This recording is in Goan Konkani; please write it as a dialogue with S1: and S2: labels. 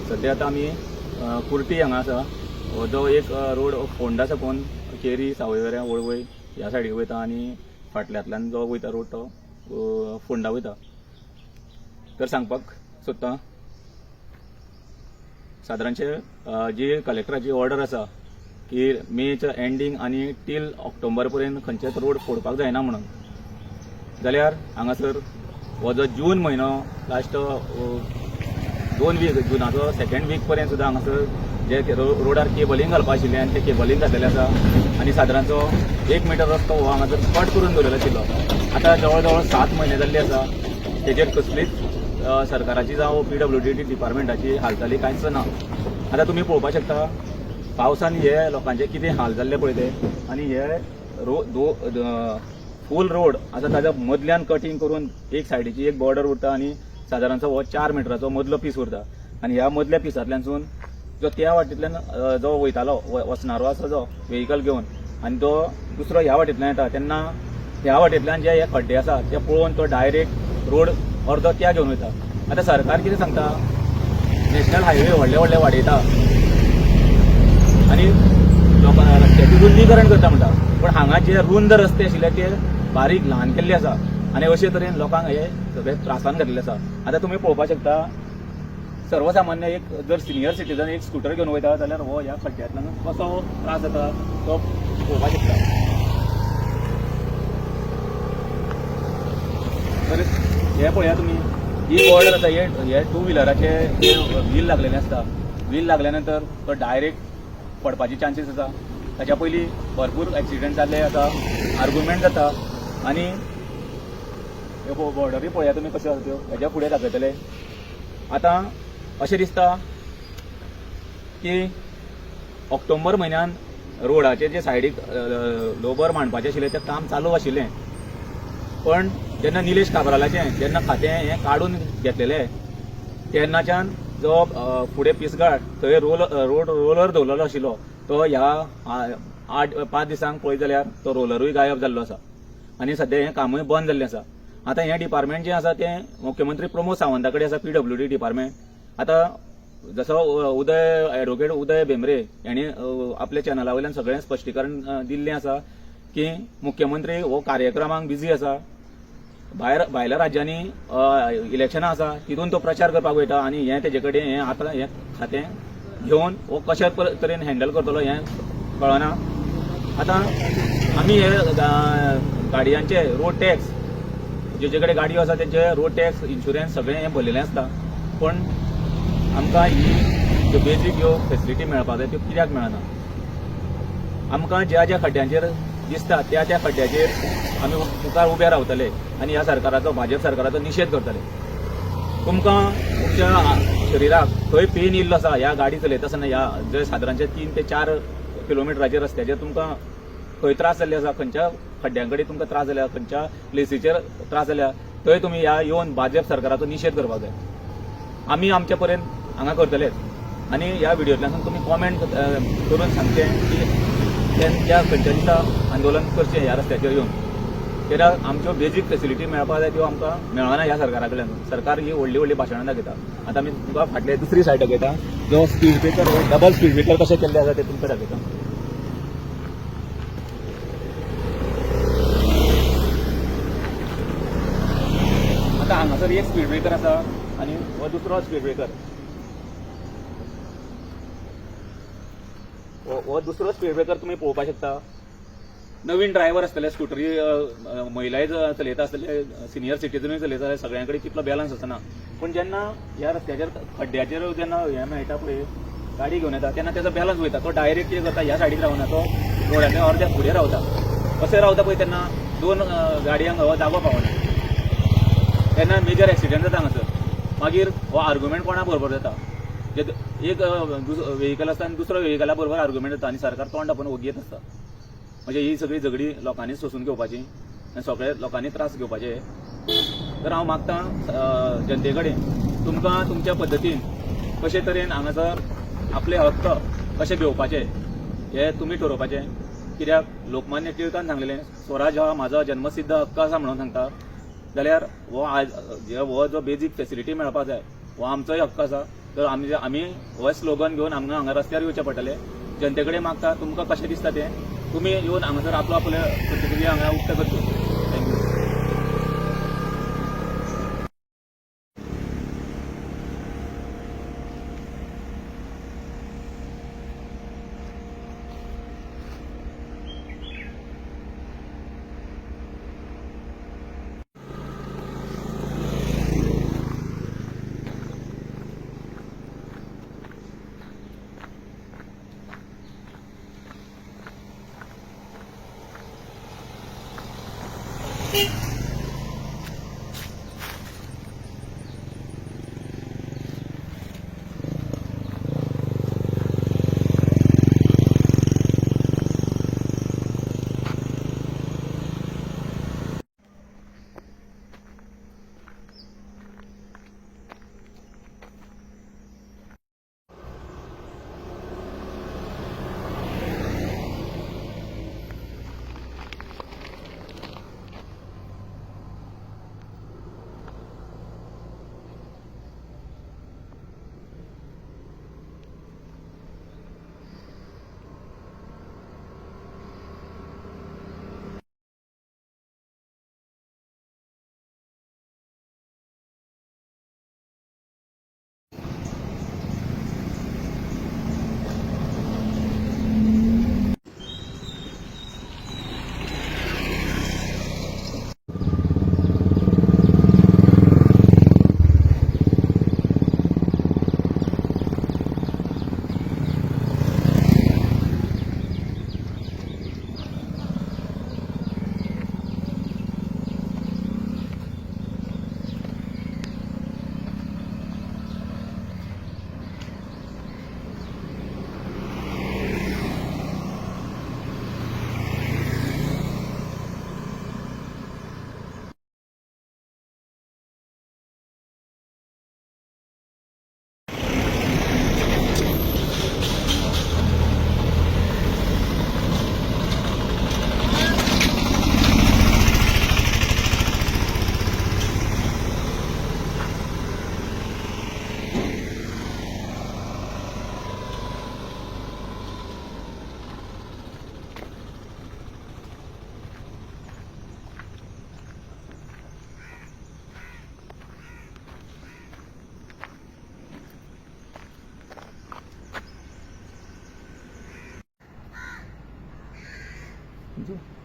S1: सद्या आतां आमी कुर्टी हांगा आसा. हो जो एक रोड फोंडा साकून केरी, सावयवेऱ्यां, वळवय ह्या सायडीक वयता आनी फाटल्यांतल्यान जो वयता रोड तो फोंडा वयता. तर सांगपाक सोदता, सादारणशे जी कलेक्टराची ऑर्डर आसा की मेच्या एंडींग आनी टील ऑक्टोबर पर्यंत खंयचेच रोड फोडपाक जायना म्हणून, जाल्यार हांगासर हो जो जून म्हयनो लास्ट 2 वीक, जुनाचो सेकंड वीक पर्यंत सुद्दां हांगासर जे रोडार केबलींग घालपा आशिल्लें आनी ते केबलींग घातलेले आसा आनी सादारणचो 1 मिटर रस्तो हो हांगासर कट करून दवरलेलो आशिल्लो. आतां जवळ जवळ 7 म्हयने जाल्ले आसा, तेजेर कसलीच सरकाराची जावं PWD डिपार्टमेंटाची हालचाली कांयच ना. आतां तुमी पळोवपाक शकता पावसान हे लोकांचे कितें हाल जाल्ले पळय ते, आनी हे फूल रोड आसा ताच्या मदल्यान कटींग करून एक सायडीची एक बॉर्डर उरता आनी सादारणचो हो 4 मिटराचो मदलो पीस उरता आनी ह्या मदल्या पिसांतल्यानसून जो त्या वाटेंतल्यान जो वयतालो वचणारो आसा जो व्हेकल घेवन आनी तो दुसरो ह्या वाटेंतल्यान येता तेन्ना ह्या वाटेंतल्यान जे हे खड्डे आसा ते पळोवन तो डायरेक्ट रोड अर्दो त्या घेवन वयता. आतां सरकार कितें सांगता, नॅशनल हायवे व्हडले व्हडले वाडयता आनी लोकां रस्त्याचें रुंदीकरण करता म्हणटा, पूण हांगा जे रुंद रस्ते आशिल्ले ते बारीक ल्हान केल्ले आसा आनी अशे तरेन लोकांक हे सगळे त्रासान घातलेले आसा. आतां तुमी पळोवपाक शकता, सर्वसामान्य एक जर सिनियर सिटीजन एक स्कुटर घेवन वयता जाल्यार हो ह्या खड्ड्यांतल्यान कसो त्रास जाता तो पळोवपाक शकता. तर हे पळया तुमी, ही बॉर्डर आसा, हे टू व्हिलराचे व्हील लागलेले आसता, व्हील लागल्या नंतर तो डायरेक्ट पडपाची चान्सीस आसा. ताच्या पयलीं भरपूर एक्सिडंट जाल्ले आसा, आर्ग्युमेंट जाता. आनी ह्यो बॉर्डरी पळया तुमी कश्यो आसा त्यो, हेज्या फुडें दाखयतले. आतां अशें दिसता की ऑक्टोबर म्हयन्यान रोडाचे जे सायडीक लोबर मांडपाचें आशिल्लें तें काम चालू आशिल्लें, पण जेन्ना निलेश काब्रालाचें जेन्ना खातें हें काडून घेतलेलें तेन्नाच्यान जो फुडें पिसगाड थंय रोड रोलर दवरलेलो आशिल्लो तो ह्या 8-5 दिसांक पळयत जाल्यार तो रोलरूय गायब जाल्लो आसा आनी सद्या हें कामूय बंद जाल्लें आसा. आतां हें डिपार्टमेंट जें आसा तें मुख्यमंत्री प्रमोद सावंता कडेन आसा, PWD department. आतां जसो उदय एडवोकेट उदय भेंब्रे हांणी आपल्या चॅनला वयल्यान सगळें स्पश्टीकरण दिल्लें आसा की मुख्यमंत्री हो कार्यक्रमांक बिजी आसा, भायल्या राज्यांनी इलेक्शनां आसा तितून तो प्रचार करपाक वयता आनी हें तेजे कडेन हें आतां हें खातें घेवन हो कशे तरेन हँडल करतलो हें कळना. आतां आमी हे गाडयांचे रोड टॅक्स, जेचे कडेन गाडयो आसा तेंचे रोड टॅक्स इन्शुरन्स सगळें हें भरलेलें आसता, पूण आमकां ही ज्यो बेजीक ह्यो फेसिलिटी मेळपाक जाय त्यो कित्याक मेळना? आमकां ज्या ज्या खड्ड्यांचेर दिसता त्या त्या खड्ड्याचेर आमी मुखार उबे रावतले आनी ह्या सरकाराचो, भाजप सरकाराचो निशेध करतले. तुमकां तुमच्या शरिराक खंय पेन येयल्लो आसा ह्या गाडी चलयता आसतना, ह्या जे सादारणचे 3 ते 4 किलोमिटराचेर रस्त्याचेर तुमकां खंय त्रास जाल्ले आसा, खंयच्या खड्ड्यां कडेन तुमकां त्रास जाल्या, खंयच्या प्लेसीचेर त्रास जाल्या, थंय तुमी ह्या येवन भाजप सरकाराचो निशेध करपाक जाय. आमी आमच्या पर्यंत हांगा करतलेच आनी ह्या व्हिडियोंतल्यान तुमी कॉमेंट करून सांगचें की त्या खंयच्या दिसा आंदोलन करचें ह्या रस्त्याचेर येवन, कित्याक आमच्यो बेजीक फेसिलिटी मेळपाक जाय त्यो आमकां मेळना ह्या सरकारा कडल्यान. सरकार ही व्हडली व्हडली भाशणां दाखयता. आतां आमी तुमकां फाटले दुसरी सायड दाखयता, जो speed breaker, double speed breaker कशे केल्ले आसा ते तुमकां दाखयता. आतां हांगासर एक स्पीड ब्रेकर आसा आनी हो दुसरो स्पीड ब्रेकर, हो दुसरो स्पीड ब्रेकर तुमी पळोवपाक शकता. नवीन ड्रायव्हर आसतले, स्कुटरी महिलाय चलयता आसतले, सिनियर सिटीजनूय चलयता आसतले, सगळ्यां कडेन तितलो बॅलन्स आसना. पूण जेन्ना ह्या रस्त्याचेर खड्ड्याचेर जेन्ना हें मेळटा पळय, गाडी घेवन येता तेन्ना तेजो बॅलन्स वयता, तो डायरेक्ट कितें करता, ह्या सायडीक रावना, तो रोडाच्या अर्द्या फुडें रावता. अशें रावता पळय तेन्ना 2 गाडयांक हो जागो पावना, तेन्ना मेजर एक्सिडंट जाता हांगासर. मागीर हो आर्ग्युमेंट कोणा बरोबर जाता, जे एक व्हेकल आसता आनी दुसरो व्हेकला बरोबर आर्ग्युमेंट जाता आनी सरकार तोंड आपोवन ओगीत आसता. म्हणजे ही सगळी झगडी लोकांनी सोसून घेवपाची आनी सगळे लोकांनी त्रास घेवपाचे. तर हांव मागता जनते कडेन, तुमकां तुमच्या पद्दतीन कशे तरेन हांगासर आपले हक्क कशे घेवपाचे हे तुमी ठरोवपाचे. कित्याक लोकमान्य टिळकान सांगलेलें स्वराज हा म्हाजो जन्मसिद्ध हक्क आसा म्हणून सांगता, जाल्यार हो आज हो जो बेजीक फेसिलिटी मेळपाक जाय हो आमचोय हक्क आसा. तर आमी आमी हो स्लोगन घेवन आमकां हांगा रस्त्यार येवचें पडटलें. जनते कडेन मागता, तुमकां कशें दिसता तें तुमी येवन हांगासर आपलो आपले प्रतिक्रिया हांगा उक्ते करच्यो. Thank you.